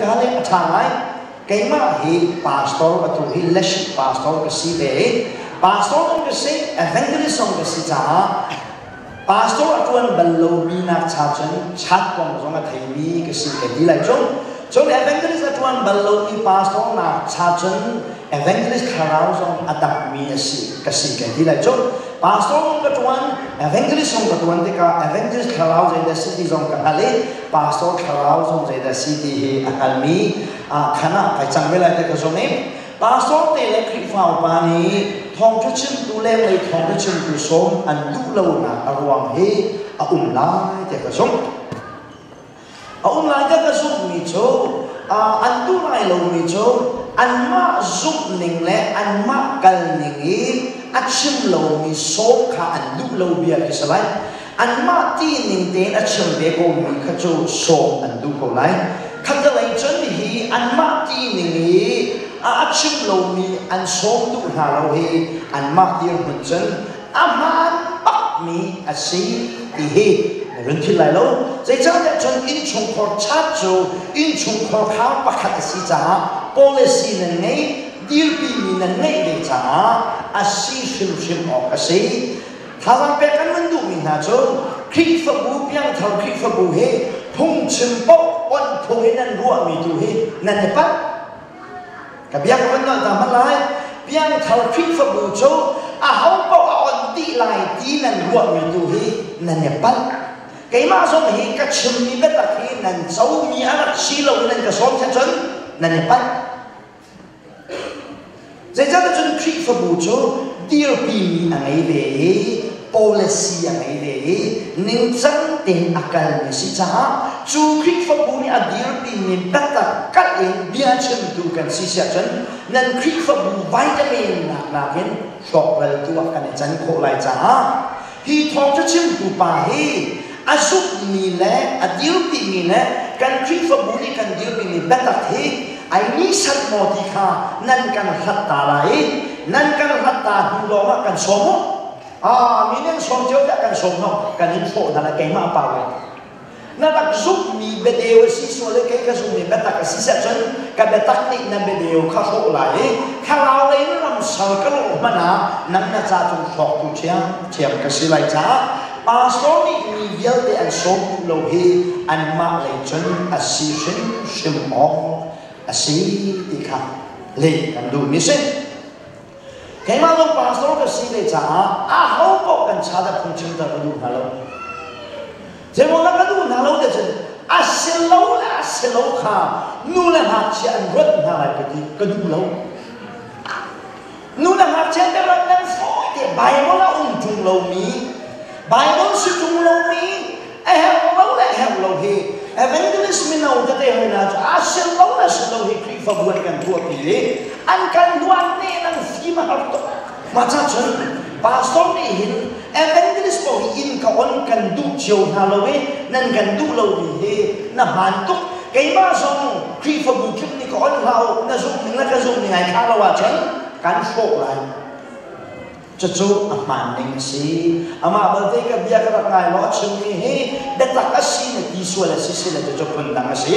ka hal i a ṭha ngai. Keimah hi pastor atu hi leadership pastor ka si ve i pastor zong ka si, evangelist zong ka si caah pastor a ṭuan bal lomi nak cha cun chat kong zong a theimi ka si ka ti lai cu. Cun evangelist a ṭuan bal lomi pastor nak cha cun evangelist thlarau zong a dapmi a si ka si ka ti lai cu. Pastor zong ka ṭuan, evangelist zong ka ṭuan tikah evangelist thlarau zeidah si ti zong ka hngalh i pastor thlarau zong zeidah si ti hi a hngalmi khan ah kai cang ve lai ti ka zumh i pastor te le Khrihfa upa nih thawngṭha chimtu lenglei thawngṭha chimtu sawm an duh lonak a ruang hi a um lai tiah ka zumh. A um lai tiah ka zumhmi cu an duh lai lomi cu anmah zumh ning le anmah kal ning i a chim lomi sawm kha an duh lo bia khi si lai. Anmah ti ning tein a chim ve komi kha cu sawm an duh ko lai. Khattelei cun hi anmah ti ning i a chim lomi an sawm duh hna lo hi anmah dirhmun cun a hmaan bakmi a si ti hi na run philh lai lo. Zeicahtiah cun innchungkhar chat cu innchungkhar khar pakhat a si caah policy nan ngei, dirpimi nan ngeih ve caah a si hrimhrim awk a si. Thazaang pek kan van duhmi hna cu Khrihfabu piangthar Khrihfabu hi phungchim paoh onh phung in nan ruahmi tu hi nan i palh. Ka bia ka van nolh ta hmanh lai. Piangthar Khrihfabu cu aho paoh a onh dih lai ti nan ruahmi tu hi nan i palh. Keimah zong hi ka chimmi biatak hi nan comi a rak si lo in nan ka sawm khan cun nan i palh. Zeicahtiah cun Khrihfabu cu dirpimi a ngei ve i policy a ngei ve i ningcang tein a kalmi si caah cu Khrihfabu nih a dirpimi biatak kalh in bia chimtu kan si siah cun nan Khrihfabu vitamin nak nakin hrawkral tu ah kan i can khawh lai caah hi thawngṭha chimtu pa hi a zumhmi le a dirpimi le kan Khrihfabu nih kan dirpimi biatak hi ai nisat maw ti kha nan kan hlat ta lai i nan kan hlat ta hnu lawngah kan sawm u. Ah, mi nan sawm cio tiah kan sawm no, kan in hrawh hna lai keimah pa lai. Na rak zumhmi biadeu a si sual i kei ka zumhmi biatak a si siah cun ka biatak nih na biadeu kha hrawh lai i thlarau lei in ramsal ka lawh hmanh ah nang na ca cung hrawktu ṭhiamṭhiam ka si lai caah pastor nih mi vialte an sawm duh lo hi anmah lei cun a si hrimhrim awk a si ti kha leh kan duhmi si. Keimah zong pastor ka si ve caah aho paoh kan cha dah phungchim ter ka duh hna lo. Zeimaw na ka duh hna lo te cun a si lo le a si lo kha nu le ngakchia an ruat hna lai ka ti ka duh lo. Nu le ngakchia te rat nan fawi te Bible a um ṭung lomi Bible si ṭung lomi a herh lo le herh lo hi evangelist mino tete hoi hna cu a si lo le si lo hi Khrihfabu an kan tuahpi i an kan luan ne nan fim a har tuk. Mah ca cun pastor nih hin evangelist paoh hi inn ka on kan duh cio hna lo i nan kan duh lomi hi na hmaan tuk. Keimah zong Khrihfabu kip nih ka on hlah u, na zumh ning le ka zumh ning ai khah lo ahcun kan hrawh lai. Cucu a hmaan ning a si. Amah belte ka bia ka rak ngai law a chimmi hi biatak a si na ti sual a si si le cucu phundang a si.